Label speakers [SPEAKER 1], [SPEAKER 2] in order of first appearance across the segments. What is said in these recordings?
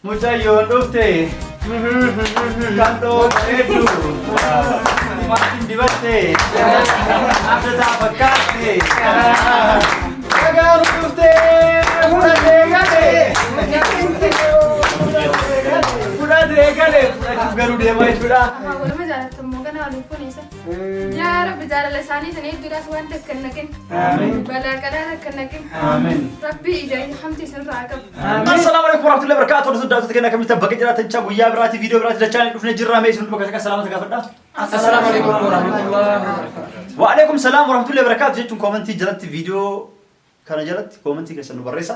[SPEAKER 1] Mucayyoon dhufte kan dhoofeetu timaatiin dibatte abdataa fakkaatte dhagaanu dhufte fudhatee galee fudhatee galee fudhachuuf garuu deemaa jechuudha.
[SPEAKER 2] Waluma jaalattammoo ganaa waliin fuunisa. Yaa Rabbi, jaalala isaanii sana hedduudhaas waan takka hin naqin. Balaa qalaa takka hin naqin.
[SPEAKER 1] Amiin.
[SPEAKER 2] Rabbi ija hamti isinirraa haa qabu.
[SPEAKER 1] Assalamu alaikum warahmatullahi wabarakatuh. Hordoftoota, daawwattoota keenya, akkamitti bakka jiraatan chaa guyyaa biraati, viidiyoo biraati dachaan dhufnee jirra. Mee isin bakka takka salaamata gaafadha.
[SPEAKER 3] Assalamu alaikum warahmatullahi wabarakatuh.
[SPEAKER 1] Wa alaikum salaam warahmatullahi wabarakatuh jechuun koomentii jalatti, viidiyoo kana jalatti koomentii keessan nu barreessa.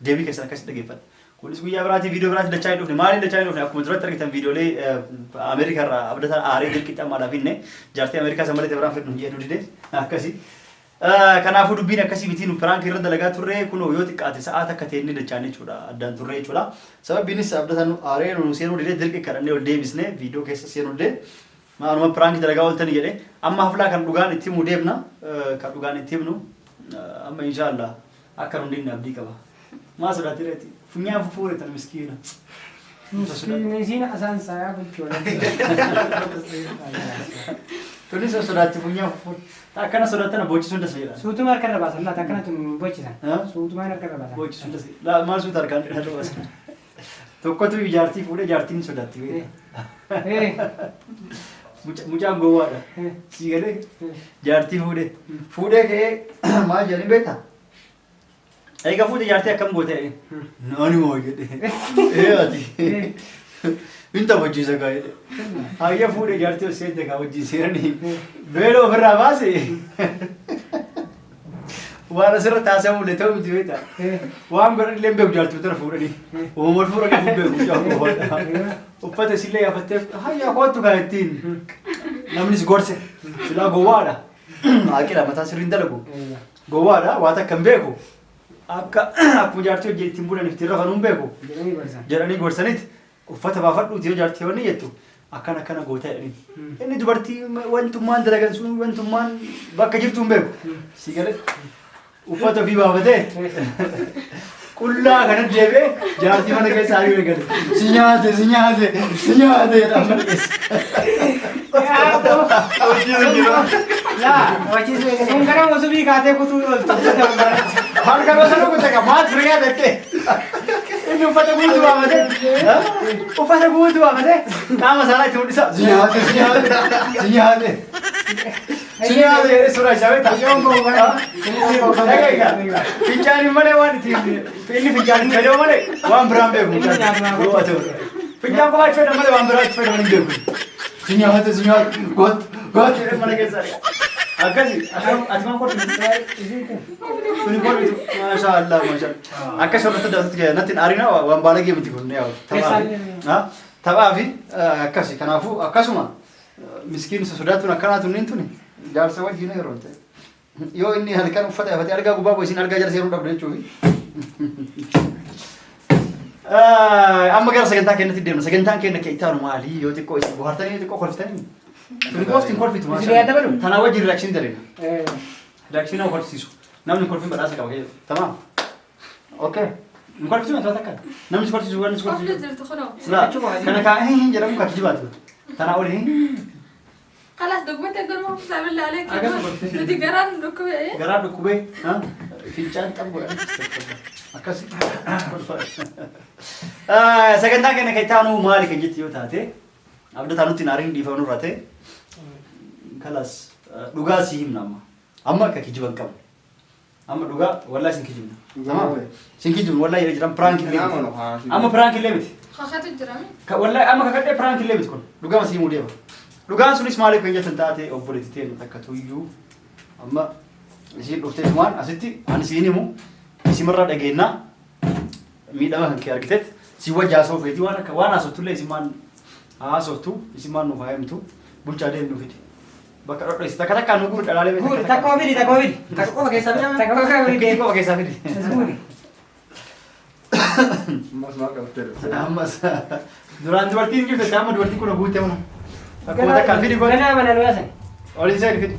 [SPEAKER 1] Deebii keessan akkasitti dhaggeeffadha. Kunis guyyaa biraati, viidiyoo biraati dachaa hin dhufne. Maaliin dachaa hin dhufne? Akkuma duratti argitan viidiyoolee Ameerikaa irraa abdataan aaree dirqitti ammaadhaaf hinne jaartii Ameerikaa san malee biraan fedhu hin jedhu dide akkasii. Kanaafuu dubbiin akkasii miti, nu prank irra dalagaa turre. Kunoo yoo xiqqaate sa'aa takka teennee dachaan jechuudha, addaan turre jechuudha. Sababbiinis abdataan aaree nu seenuu didee, dirqi kadhannee ol deebisne, viidiyoo keessa seenuu didee, maaluma prank dalagaa ooltanii jedhe. Amma haflaa kan dhugaan itti himuu deemna, kan dhugaan itti himnu amma inshaallah akka nu dinne abdii qaba. Maa sodaatti reeti? Funyaan fufuure tan miskiina.
[SPEAKER 3] Miskiin asaan saayaa bulchuu.
[SPEAKER 1] Tunis sodaatti funyaan fufuure. Akkana sodaatana boochisuun dasa jedha.
[SPEAKER 3] Suutuma harka irra baasan laata, akkana tun bochisan. Suutumaan harka irra baasan.
[SPEAKER 1] Boochisuun dasa. Maal suuta harkaan irra baasan? Tokkotu jaartii fuudhee, jaartiin sodaatti beekta. Mucaan gowwaadha. Sii galee jaartii fuudhee. Fuudhee ka'ee maal jedhanii beektaa? Egaa fuute jaartii akkam goote jedhee. Nani moo jedhee. Ee, ati. Hin taphachiisa kaa jedhe. Hayya, fuudhee jaartii ol seente kaa, wajjin seenanii. Beela ofirraa baase. Waan asirratti haasamu illee ta'u miti beektaa. Waan godhan illee hin beeku, jaartii tana fuudhanii. Uumama wal fuudhanii hin beeku mucaan gowwaadha. Uffata isillee yaafattee hayya kootu kaa ittiin. Namnis gorse. Silaa gowwaadha. Haaqila mataa sirriin dalagu. Gowwaadha, waa takka hin beeku. Akka akkuma jaartii hojii ittiin bulaniif ittiin rafan hin beeku.
[SPEAKER 3] Jedhanii gorsan.
[SPEAKER 1] Jedhanii gorsaniit uffata baafadhuuti yoo jaartii wanni jettu akkana akkana goota jedhanii. Inni dubartii wantummaan dalagan sun wantummaan bakka jirtu hin beeku. Si galee uffata ofii baafatee qullaa kana deebi'ee jaartii mana keessa ari'uu eegale. Si nyaate, si nyaate, si nyaate jedha mana keessa.
[SPEAKER 3] Laa, sun gara musubii kaatee kutuu ooltu.
[SPEAKER 1] Halkan osoo nu kutte maal ture yaadatte? Inni uffata guutuu baafatee, uffata guutuu baafatee qaama saalaa itti mul'isa. Si nyaate, si nyaate, si nyaate. Si nyaate jedhee suuraa isaa beektaa? Dhageessa. Fincaaniin malee waan ittiin inni fincaan fayyadamu malee waan biraan beeku. Fincaan kophaa itti fayyadamu malee waan biraa itti fayyadamu hin beeku. Si nyaate, si nyaate, got got jedhee mana keessa ari'a. Akkasi ati maan kolfitu? Tuni kolfitu. Maasha Allah, maasha Allah. Akkas hordoftoota, daawwattoota, natti hin aarina, waan baalagee miti kun yaa taphaa fi taphaa fi akkasi. Kanaafuu akkasuma miskiin sodaatuun akkanaa tunniin tuni jaarsa wajjin yeroo ta'e. Yoo inni halkan uffata yaafatee argaa gubbaa bu'e, isin argaa jala seenuu dhabdu jechuufi. Amma gara sagantaa keenyatti deemna. Sagantaan keenya kan itti aanu maali? Yoo xiqqoo isin bohaartanii, yoo xiqqoo kolfitanii. Tuni qofti hin kolfitu.
[SPEAKER 3] Isin yaa dabalu?
[SPEAKER 1] Tanaa wajjin reaction dalina. Reaction nama kolfisiisu. Namni kolfin badhaasa qaba. Tamaam. Okay. Hin kolfisiisu wantoota akka. Namni si kolfisiisu wanni si
[SPEAKER 2] Qofti
[SPEAKER 1] kolfisiisu.
[SPEAKER 2] jirtu kunoo.
[SPEAKER 1] Silaa kana kaa hin jedhamu kan kijibaatu. Tanaa oli hin.
[SPEAKER 2] Kalaas dogmatti garuu saabillaa alee
[SPEAKER 1] Akkasuma kolfisiisu.
[SPEAKER 2] nuti garaan nu dhukkubee.
[SPEAKER 1] Garaa dhukkubee fincaan xabu godhanii akkas. Sagantaan keenya kan itti aanu maali kan jettu yoo taate, abdataa nutti hin aarin, dhiifama nurraa ta'e, kalas dhugaa si himna. Amma akka kijiba hin qabne, amma dhugaa wallaahi sin kijibna. Tamam, sin kijibna wallaahi jedhee jiran. Prank illee miti amma, prank illee miti.
[SPEAKER 2] Kakatu jirame.
[SPEAKER 1] Wallaahi amma kakadhee, prank illee miti kun, dhugaa si himuu deema. Dhugaan sunis maaliif kan jettan taate, obboleettii teenya takka tuyyuu amma isiin dhuftee tumaan asitti ani siin himu isimarraa dhageennaa, miidhama kan kee argiteet si wajji haasa'uu feeti. Waan akka waan haasoftullee isimaan haasoftu, isimaan nuuf haa himtu. Bulchaa deemnu fidi bakka dhodhoisi takka takkaan nu guuri dhalaalee.
[SPEAKER 3] Guuri, takka fidi, takka fidi.
[SPEAKER 4] Takka qofa keessaa fidame.
[SPEAKER 3] Takka qofa fidi.
[SPEAKER 1] Takka qofa keessaa fidi.
[SPEAKER 3] Guuri.
[SPEAKER 4] Ammas maal qabattee dhufte?
[SPEAKER 1] Ammas duraan dubartiin jirtu, amma dubartiin kun guutte mana akkuma takkaan fidi godhe.
[SPEAKER 3] Ganaa mana nu yaasan.
[SPEAKER 1] Oliin seeni fidi.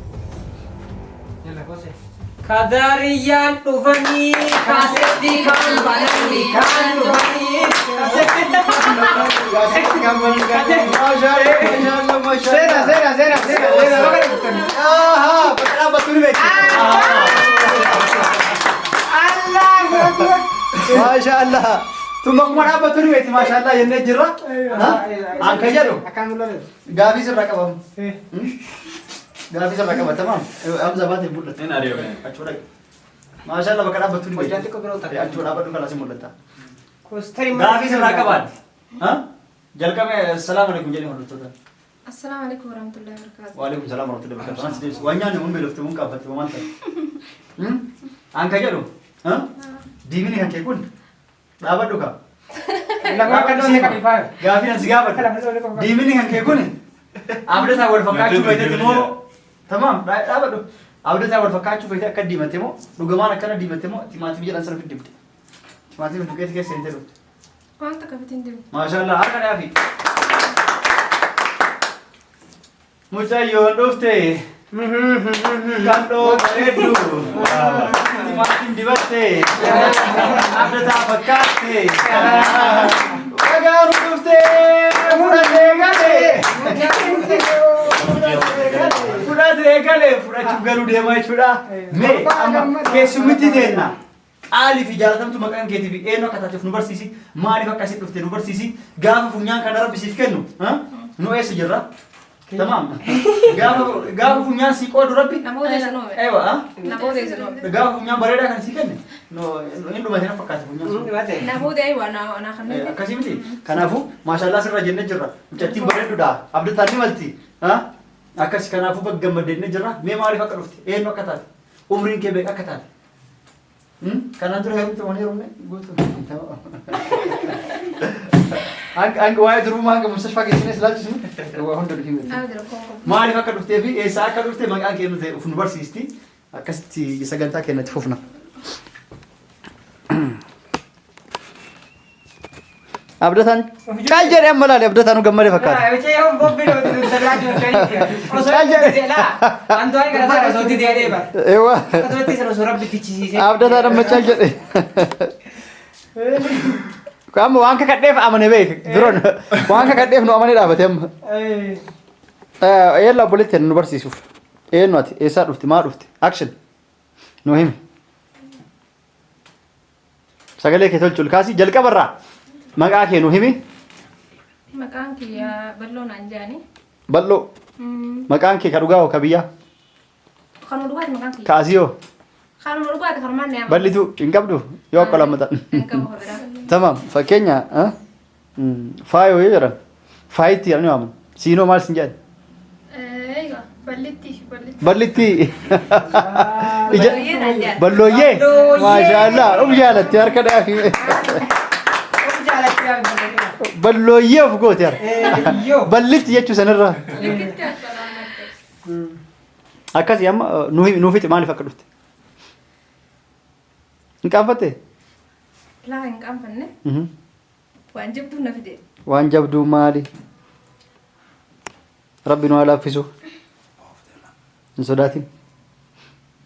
[SPEAKER 3] Yalla kose. Kadariyyaan dhufanii kaasetti kan bananii kan dhufanii kaasetti.
[SPEAKER 1] Maashaallah, maashaallah.
[SPEAKER 3] Seena seena seena seena seena.
[SPEAKER 1] Ahaa, bakka dhaabbattu ni beekti.
[SPEAKER 3] Allahu Akbar.
[SPEAKER 1] Maashaallah. Tun bakkuma dhaabbattu ni beekti maashaallah jennee jirra. An kan jedhu
[SPEAKER 3] Akkaan mul'atu.
[SPEAKER 1] gaafii sirraa qabamu. Gaafii sirraa qabatama. Hamza baatee mul'ata.
[SPEAKER 4] Hin ari'ame.
[SPEAKER 1] Achuu dhaqi. Maashaallah, bakka dhaabbattu ni
[SPEAKER 3] Hojjaan
[SPEAKER 1] beekti.
[SPEAKER 3] xiqqoo biroo takka.
[SPEAKER 1] Achuu dhaabbadhu kanas mul'ata.
[SPEAKER 3] Koosterii
[SPEAKER 1] Gaafii sirraa qabaatti. Jalqabe salaamu alaikum jedhee hordoftoota.
[SPEAKER 2] Assalaamu alaikum warahmatullahi wabarakatuh.
[SPEAKER 1] Waalaikum salaam warahmatullahi wabarakatuh. Anas deebisu. Waan nyaanne mun beelofte mun qaanfatte maal ta'e? An kan jedhu diimini kan kee kun dhaabadhu ka.
[SPEAKER 3] Lafa akka doonii qabi faayo.
[SPEAKER 1] Gaafii ani si gaafadhu. Diimini kan kee kun abdataa wal fakkaachuu feeteeti moo tamaam dhaabadhu. Abdataa wal fakkaachuu feete akka diimate moo dhugamaan akkana diimate moo timaatimii jedhan sana fiddibde? Timaatimii duqeeti keessa hin dhufte.
[SPEAKER 2] Waan takka fitiin deemu.
[SPEAKER 1] Maashaallah, harka dhaafi. Mucayyoon dhufte kan dhoo bareeddu timaatim dibatte abdataa fakkaatte dhagaanu dhufte fudhatee galee fudhatee galee fudhachuuf galuu deemaa jechuudha. Mee amma keessummitti teenna. Qaalii fi jaalatamtu maqaan keetii fi eenyu akka taateef nu barsiisi. Maaliif akka asitti dhufte nu barsiisi. Gaafa funyaan kana Rabbi siif kennu nu eessa jirra? Tamaam. Gaafa funyaan sii qoodu Rabbi.
[SPEAKER 2] Namoota isin oome.
[SPEAKER 1] Ewa.
[SPEAKER 2] Namoota isin oome.
[SPEAKER 1] Gaafa funyaan bareedaa kan sii kenne. No, hin dhumate na fakkaata funyaan sun.
[SPEAKER 2] Namoota aywa na na kanneen.
[SPEAKER 1] Akkasii miti. Kanaafuu maashaallah sirra jennee jirra. Mucattiin bareedduudha. Abdataan ni malti. Akkas kanaafuu bakka gammadde jirra. Mee maaliif akka dhufte? Eenyu akka taate? Umriin kee meeqa akka taate? Kanaan dura heerumte waan heerumne guutuu. Hanga waa'ee durummaa hanga mustashfaa geessines ilaalchisnu waa hunda nu himte. Maaliif akka dhuftee fi eessaa akka dhufte maqaan kee nuti of nu barsiisti. Akkasitti sagantaa keenyatti fufna. Abdataan caal jedhee amma laale, abdataan nu gammadee fakkaata. Eewwa. Abdataan amma caal jedhe. Amma waan kakadheef amane beek. Duran waan kakadheef nu amanee dhaabate amma. Eella obboleetti nu barsiisuuf. Eenyu ati? Eessaa dhufte? Maa dhufte? Action. Nu himi. Sagalee kee tolchu kaasii jalqabarraa maqaa kee nu himi.
[SPEAKER 2] Maqaan kiyya Bal'oo naan jedhani.
[SPEAKER 1] Bal'oo. Maqaan kee ka dhugaa hoo ka biyyaa?
[SPEAKER 2] Kanuma dhugaati maqaan kiyya.
[SPEAKER 1] Ka asii hoo?
[SPEAKER 2] Kanuma dhugaati kanumaan ni amanu.
[SPEAKER 1] Bal'ituu hin qabdu yoo akka lammatan.
[SPEAKER 2] Hin qabu biraa.
[SPEAKER 1] Tamaam, fakkeenya faayoo yoo jedhan faayitti jedhanii waaman. Siinoo maal sin jedhan?
[SPEAKER 2] Eeywa bal'itti bal'itti.
[SPEAKER 1] Bal'itti. Ija
[SPEAKER 2] Bal'ooyyee naan jedhan.
[SPEAKER 1] Ballooyyee.
[SPEAKER 3] Ballooyyee.
[SPEAKER 1] Maashaallah, uf jaalatti harka dhaafi. Ballooyyee of goote harka. Bal'itti jechuu sanirra.
[SPEAKER 2] Likitti akka lammatti.
[SPEAKER 1] Akkasii amma nu himi, nuu fixi, maaliif akka dhufte? Hin qaanfatte?
[SPEAKER 2] Laa, hin qaanfanne. Waan jabduu na fide.
[SPEAKER 1] Waan jabduu maali? Rabbi nu haa laaffisu. Hin sodaatin.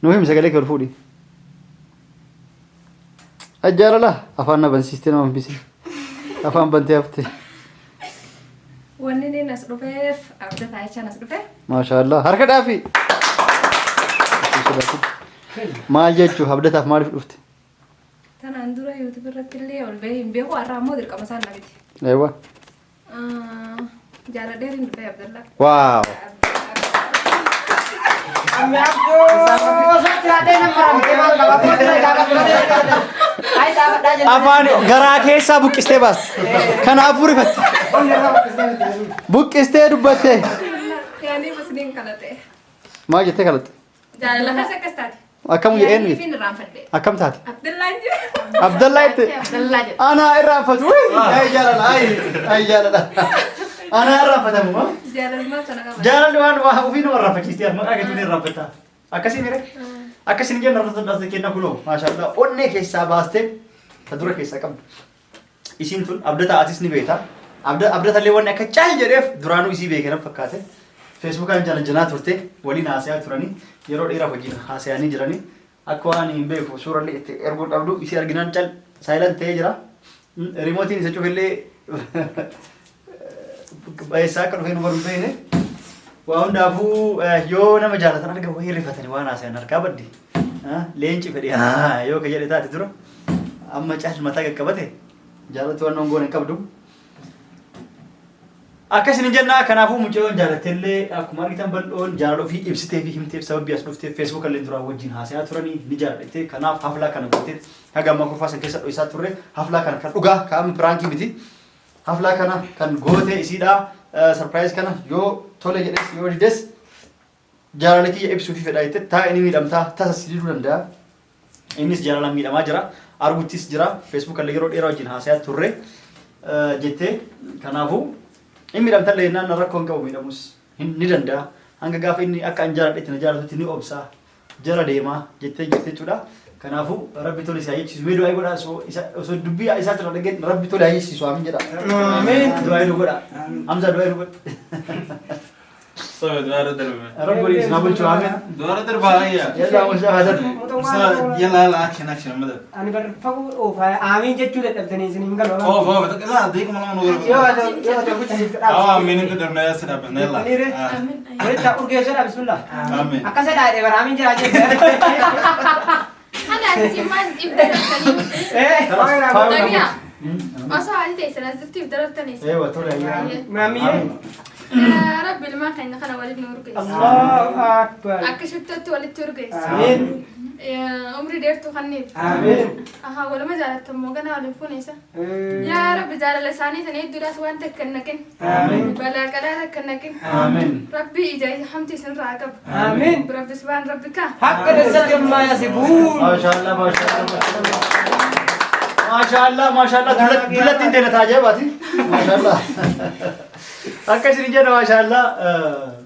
[SPEAKER 1] Nu himi, sagalee kee ol fuudhi. Ajjaalala afaan na bansiistee nama hambise. Afaan bantee hafte.
[SPEAKER 2] Wanni inni as dhufeef abdataa jechaan as dhufe.
[SPEAKER 1] Maashaallah. Harka dhaafi. Hin sodaatin. Maal jechuuf abdataaf maaliif dhufte?
[SPEAKER 2] Tanaan dura YouTube irratti illee ol bahee hin beeku, har'a ammoo dirqama isaan na fide.
[SPEAKER 1] Eewwa.
[SPEAKER 2] Jaaladheetiin dhufee Abdallaa.
[SPEAKER 1] Waaw.
[SPEAKER 3] Amma abdoo sotti haadhee nama maramtee maal qaba? Ay, dhaabadhaa jenna.
[SPEAKER 1] Afaan garaa keessaa buqqistee baaste. Kanaafuu rifatte. Buqqistee dubbatte.
[SPEAKER 2] Yaanii musliin kalate.
[SPEAKER 1] Maal jettee kalatte?
[SPEAKER 2] Jaalala keessa akkas taate.
[SPEAKER 1] Akkam eenyu?
[SPEAKER 2] Yaanii fi irraanfadhe.
[SPEAKER 1] Akkam taate?
[SPEAKER 2] Abdallaan jedhe.
[SPEAKER 1] Abdallaa jette.
[SPEAKER 2] Abdallaa jedhe.
[SPEAKER 1] Anaa irraanfatu. Ay jaalala, ay ay jaalala. Anaa irraanfatamu.
[SPEAKER 2] Jaalalummaa sana qaba.
[SPEAKER 1] Jaalalli waan waa ofii nama irraanfachiisti. Maqaa keetiin irraanfatta. Akkasii mire? Akkasiin jenna irratti kenna kunoo maashaallah onnee keessaa baastee ta dura keessaa qabdu. Isiin tun abdataa atis ni beekta. Abdatallee wanni akka caal jedheef duraanuu isii beeke nan fakkaate. Feesbuukaan jala jalaa turte, waliin haasayaa turanii, yeroo dheeraaf wajjin haasayanii jiranii. Akka waan hin beeku suurallee itti erguu dhabdu isii arginaan cal silent ta'ee jira. Remote iin isa cufillee eessaa akka dhufee nu baruu hin beekne. Waa hundaafuu yoo nama jaalatan arga wayii rifatanii waan haasayan harkaa baddi. Leenci fedhe yoo ka jedhe taate dura amma cal mataa qaqqabate jaalatu waan goone hin qabdu. Akkasin hin jennaa. Kanaafuu mucayyoon jaalattellee akkuma argitan bal'oon jaalala ofii ibsitee fi himteef sababii as dhufteef Facebook illee duraan wajjin haasayaa turanii ni jaaladhette. Kanaaf haflaa kana gootee haga ammaa kurfaa san keessa dho'isaa turre. Haflaa kana kan dhugaa kaa'ame prank ii miti. Haflaa kana kan goote isiidha. Surprise kana yoo tole jedhes yoo dides jaalala kiyya ibsuu fi fedha jettee taa'ee ni miidhamtaa, tasa si diduu danda'a. Innis jaalalaan miidhamaa jira. Arguttis jira. Facebook illee yeroo dheeraa wajjin haasayaa turre jettee kanaafuu inni miidhamtallee jennaan rakkoo hin qabu, miidhamus ni danda'a. Hanga gaafa inni akka an jaaladhetti na jaalatutti ni obsa. Jala deemaa jettee jirti jechuudha. Kanaafuu Rabbi tole si haa jechiisu. Mee du'aa godhaa osoo dubbii isaa irra dhageen Rabbi tole haa jechiisu, amiin jedha.
[SPEAKER 3] Amiin.
[SPEAKER 1] Du'aa nu godha. Hamza, du'aa nu godha.
[SPEAKER 5] Sabe, du'aara darbe.
[SPEAKER 1] Rabbi waliin isin haa bulchu, amiin.
[SPEAKER 5] Du'aara darbaa ayya.
[SPEAKER 1] Yalla Musa Hasan.
[SPEAKER 5] Yalla yalla, action action madad.
[SPEAKER 3] Ani bar fagoo oofaa aamiin jechuu dadhabdanii isin hin galu.
[SPEAKER 5] Oof oof, laa deeku mana mana
[SPEAKER 3] Yoo ati yoo ati guchisiif
[SPEAKER 5] Awa amiin inta darbe ya sida bana yalla.
[SPEAKER 3] Niire. Walitti urgeessuudha, bismillah.
[SPEAKER 5] Amiin.
[SPEAKER 3] Akkasa dhaadhe bara aamiin jira jette.
[SPEAKER 2] Ana asii maal if darartanii?
[SPEAKER 3] Eh.
[SPEAKER 2] Dhagaa. Osoo ati teessan asitti if darartanii.
[SPEAKER 1] Eewa, tole ayyaa.
[SPEAKER 3] Maamiyyee.
[SPEAKER 2] Yaa Rabbi, ilmaan keenya kana walitti nu urgeessi.
[SPEAKER 3] Allahu akbar.
[SPEAKER 2] Akka shittootti walitti urgeessi.
[SPEAKER 3] Amiin.
[SPEAKER 2] Umrii dheertuu kanniif.
[SPEAKER 3] Amiin.
[SPEAKER 2] Aha, waluma jaalattammoo ganaa waliin fuunesa. Yaa Rabbi, jaalala isaanii sana hedduudhaas waan takka hin naqin.
[SPEAKER 3] Amiin.
[SPEAKER 2] Balaa qalaa takka hin naqin.
[SPEAKER 1] Amiin.
[SPEAKER 2] Rabbi ija hamti isinirraa haa qabu.
[SPEAKER 3] Amiin.
[SPEAKER 2] Rabbi subhaan Rabbi kaa.
[SPEAKER 3] Haqqa izzati ammaa yasifuun.
[SPEAKER 1] Maashaallah, maashaallah, maashaallah, maashaallah. Dullattiin teena taajaa'ibaati. Maashaallah. Akka isin jedha, maashaallah,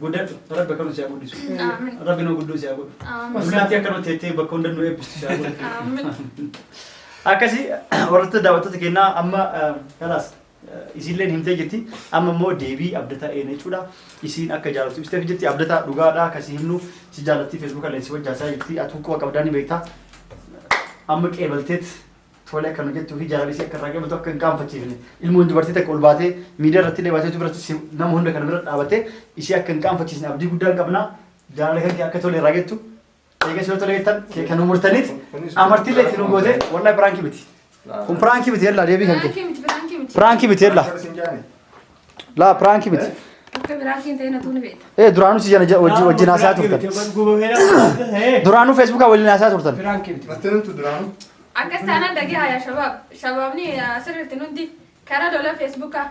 [SPEAKER 1] guddadhu. Rabbi akka nu si haa guddisu.
[SPEAKER 2] Amiin.
[SPEAKER 1] Rabbi nu gudduu si haa godhu.
[SPEAKER 2] Amiin.
[SPEAKER 1] Dullattii akka nu teettee bakka hunda nu eebbistu si haa godhu.
[SPEAKER 2] Amiin.
[SPEAKER 1] Akkasii warroota daawwattoota kennaa amma kalaas isiilleen himtee jirti. Amma immoo deebii Abdataa eena jechuudha. Isiin akka jaallattu ibsiteef jirti. Abdataa, dhugaadha akkasii himnu si jaallatti, Facebook illee si wajjaasaa jirti. Atuu quba qabdaa, ni beektaa. Amma qeebalteet tole akka nu jettuu fi jaalala isii akka irraa qeebaltu akka hin qaanfachiifne. Ilmoon dubartii takka ol baatee miidiyaa irratti illee baatee biratti nama hunda kana bira dhaabatee isii akka hin qaanfachiisne abdii guddaan qabna. Jaalala kan kee akka tole irraa jettu. Eegas yoo tole jettan kee kan umurtaniit amartiillee itti nu goote, wallahi prank ii miti. Kun prank ii miti, yalla deebii kan kee.
[SPEAKER 2] Prank ii miti, prank ii miti.
[SPEAKER 1] Prank ii miti, yalla. Laa, prank ii miti.
[SPEAKER 2] Akka prank ii hin ta'in atuu ni beekta.
[SPEAKER 1] Ee, duraanuu si jana wajjin haasaa turtan. Duraanuu Facebook waliin haasaa turtan.
[SPEAKER 3] Prank ii miti.
[SPEAKER 4] Natti duraanuu.
[SPEAKER 2] Akkas taanaan dhagee haa shabaab. Shabaabni asirratti hundi karaa lola Facebookaa.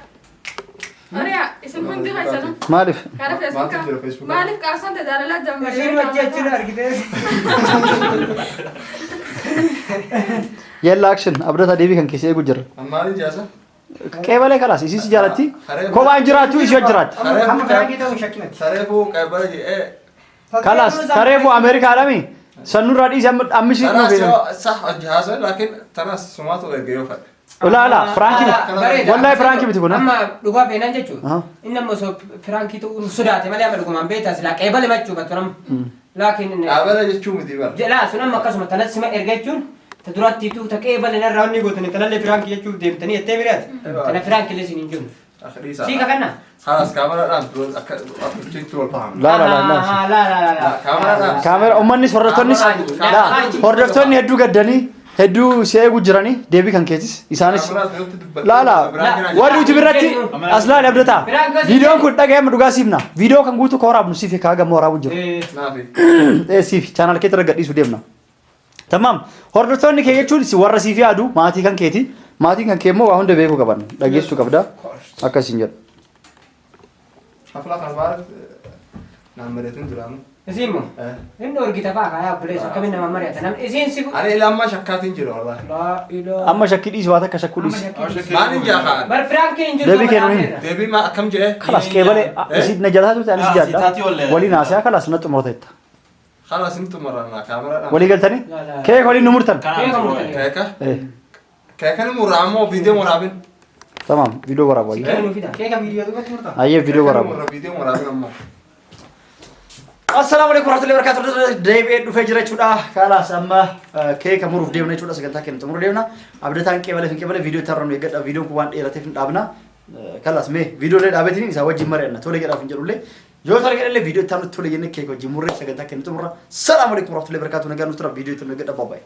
[SPEAKER 2] Oriyaa, isin hundi keessanuu
[SPEAKER 1] Maaliif?
[SPEAKER 2] karaa Facebookaa.
[SPEAKER 4] Maaltu jira Facebookaa?
[SPEAKER 2] Maaliif qabsoon tajaalalaa jammaree?
[SPEAKER 3] Isin wajji achirra argitee.
[SPEAKER 1] Yalla action, Abdata, deebii kan keessa eegu jira.
[SPEAKER 4] Maaliin jaasa?
[SPEAKER 1] Qeebalee kalaas isii si jaalatti. Kophaan jiraattu isii wajji jiraatti.
[SPEAKER 3] Amma prank ii ta'uu hin shakkinati.
[SPEAKER 4] Sareefuu qeebala jedhee.
[SPEAKER 1] Kalaas tareefu Ameerikaadhaami. Sannurraa dhiisi, amma amma ishii
[SPEAKER 4] Tanaas
[SPEAKER 1] dhufe.
[SPEAKER 4] yoo sah hojii haasa'e laakiin tanaas sumaatu erga yoo fadhe.
[SPEAKER 1] Ulaa laa, prank ii miti. Wallahi prank ii miti kun.
[SPEAKER 3] Amma dhugaa feenaan jechuudha.
[SPEAKER 1] Aha.
[SPEAKER 3] Inni amma osoo prank ii ta'uu sodaate malee amma dhugumaan beektaa silaa qeebale machuu battu nama. Laakiin
[SPEAKER 4] Dhaabala jechuu miti bara.
[SPEAKER 3] Laa, sun amma akkasuma tanas sima erga jechuun ta durattiitu ta qeebale narraa wanni gootanii tanallee prank ii jechuuf deemtanii jettee biraati. Tana prank ii illee siin hin jiru.
[SPEAKER 4] Akhiisa.
[SPEAKER 3] Sii kakanna.
[SPEAKER 4] Halas kaameraadhaan akka akkitti wal fahamu.
[SPEAKER 1] Laa laa laa laa.
[SPEAKER 3] Laa laa laa.
[SPEAKER 4] Kaameraadhaan.
[SPEAKER 1] Kaamera uummannis hordoftoonnis laa, hordoftoonni hedduu gaddanii hedduu si eegu jiranii deebii kan keetis isaanis
[SPEAKER 4] Kaameraas duratti dubbatti.
[SPEAKER 1] laa laa, warri YouTube irratti as laali, Abdataa, viidiyoon kun dhaga'ama dhugaa siifna, viidiyoo kan guutuu ka waraabnu siif kaa gamma waraabu jiru.
[SPEAKER 4] Naafi.
[SPEAKER 1] Ee, siif channel keetti irra gadhiisuu deemna. Tamaam, hordoftoonni kee jechuun si warra siif yaadu, maatii kan keeti. Maatiin kan kee immoo waa hunda beekuu qaban, dhageessuu qabda akkasiin jedhu.
[SPEAKER 4] Hafla kan maal naan mari'atin duraanu.
[SPEAKER 3] Isiin moo? Inni orgita fa'aa kaayaa obboleessa akkamiin nama mari'ata namni isiin si.
[SPEAKER 4] Ani ilaa shakkaatiin jira wallahi.
[SPEAKER 3] Laa ilaa.
[SPEAKER 1] Amma shakkii dhiisi, waa takka shakkuu dhiisi.
[SPEAKER 4] Maaliin jaa kaan?
[SPEAKER 3] Bar prank ii hin jiru.
[SPEAKER 1] Deebii kennu hin.
[SPEAKER 4] Deebii maa akkam jedhee?
[SPEAKER 1] Kalaas qeebalee isin na jalaa turte, anis
[SPEAKER 5] Ah,
[SPEAKER 1] jaadha.
[SPEAKER 5] si taati wallee.
[SPEAKER 1] Waliin haasayaa, kalaas na xumurteetta.
[SPEAKER 4] Halas hin xumurannaa kaameraadhaan.
[SPEAKER 1] Walii galtanii?
[SPEAKER 3] Laa, laa.
[SPEAKER 1] Keeka waliin nu murtan.
[SPEAKER 3] Keeka murtanii.
[SPEAKER 4] Keeka?
[SPEAKER 1] Eh,
[SPEAKER 4] Keeka ni murraa ammoo viidiyoo waraabin.
[SPEAKER 1] Tamaam, viidiyoo waraabu ayyee.
[SPEAKER 3] Kennu fida.
[SPEAKER 6] Keeka viidiyoo duubatti murtaa?
[SPEAKER 1] Ayyee, viidiyoo
[SPEAKER 4] Keeka ni
[SPEAKER 1] waraabu.
[SPEAKER 4] murra viidiyoo waraabin ammoo.
[SPEAKER 1] Assalaamu alaikum warahmatullahi wabarakatuh. Deebi'ee dhufee jira jechuudha. Kalaas amma keeka muruuf deemna jechuudha. Sagantaa keenya xumuruu deemna. Abdataan qeebalee hin qeebalee viidiyoo itti har'aa nu eeggadha. Viidiyoon kun waan dheerateef hin dhaabna. Kalaas mee viidiyoolee dhaabeetiin isaa wajjin mari'anna. Tole jedhaaf hin jedhullee. Yoo tole jedhallee viidiyoo itti aanutti tole jennee keeka wajjin murree sagantaa keenya xumurra. Salaamu alaikum warahmatullahi wabarakatuh. Nagaan nu tura, viidiyoo itti nu eeggadha. Bye bye.